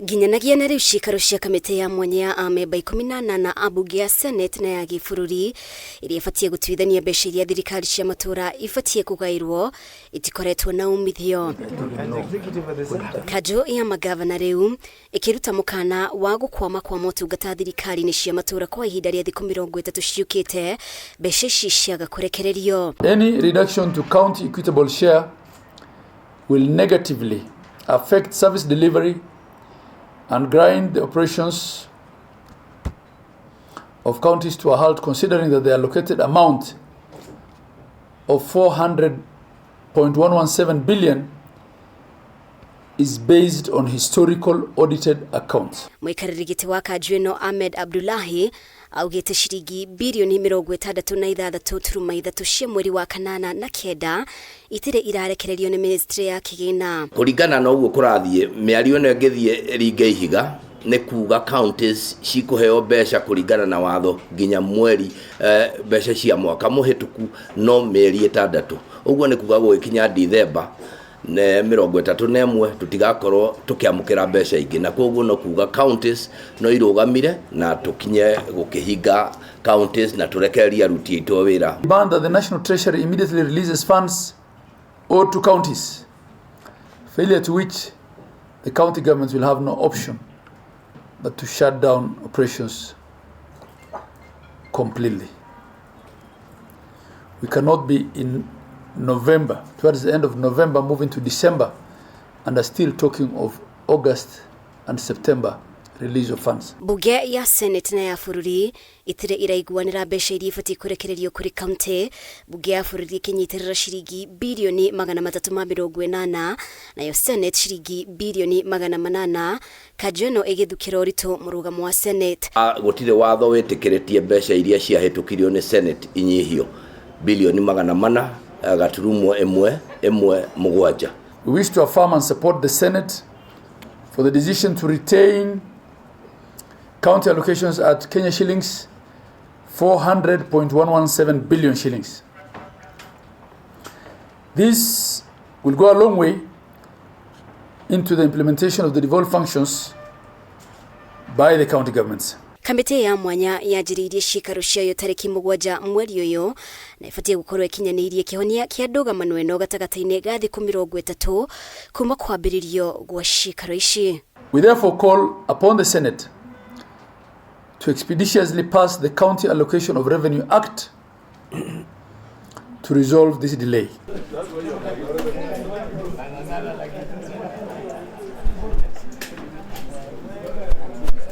Nginyanagia na rĩu ciikaro cia kamĩtĩ ya mwanya ya amemba 18 a mbunge ya Senate na ya gĩbũrũri iria ibatiĩ gũtuithania mbeca iria thirikari cia matũra ibatiĩ kũgaĩrwo itikoretwo na umithio. Kanjũ ya magavana rĩu ĩkĩruta mũkana wa gũkwama kwa motungata thirikari-inĩ cia matũra kwa ihinda rĩa thikũ 30 ciũkĩte mbeca ici ciaga kũrekererio. Any reduction to county equitable share will negatively affect service delivery and grind the operations of counties to a halt, considering that the allocated amount of 400.117 billion is based on historical audited accounts. Mũikarĩri gĩtĩ wa kanjũ ĩno Ahmed Abdullahi augĩte ciringi birioni 66.3 cia mweri wa kanana na kenda itirĩ irarekererio nĩ ministry ya kĩgĩna. Kũringana na ũguo kũrathiĩ, mĩario ĩno ĩngĩthiĩ ĩringe ihiga, nĩ kuga counties cikũheo mbeca kũringana na watho nginya mweri mbeca cia mwaka mũhĩtũku no mĩeri 6. Ũguo nĩ kuga gũgĩkinya Dithemba ne 31 tũtigakorwo tũkĩamũkĩra mbeca ingĩ, na koguo no kuga counties no irũgamire na tũkinye gũkĩhinga counties na tũrekererie aruti aitũ a wĩra. Demand that the National Treasury immediately releases funds owed to counties, failure to which the county governments will have no option but to shut down operations completely. We cannot be in November, towards the end of November, moving to December, and are still talking of August and September release of funds. Mbunge ya Senate na ya bũrũri itirĩ iraiguanĩra mbeca iria ibatiĩ kũrekererio kũrĩ kaunti. Mbunge ya bũrũri ĩkĩnyitĩrĩra ciringi birioni 380, nayo Senate ciringi birioni 800. Kanjũ ĩno ĩgĩthukĩra ũritũ mũrũgamo wa Senate. Gũtirĩ watho wĩtĩkĩrĩtie mbeca iria ciahĩtũkirio nĩ Senate inyihio bilioni 400.117. We wish to affirm and support the Senate for the decision to retain county allocations at Kenya shillings 400.117 billion shillings. This will go a long way into the implementation of the devolved functions by the county governments. Kamĩtĩ ya mwanya yanjĩrĩirie ciikaro ciayo tarĩki 7 mweri ũyũ na ĩbatiĩ gũkorwo ĩkinyanĩirie kĩhonia kĩa ndũgamano ĩno gatagatĩ-inĩ ga thikũ 30 kuma kwambĩrĩrio gwa ciikaro ici. We therefore call upon the Senate to expeditiously pass the County Allocation of Revenue Act to resolve this delay.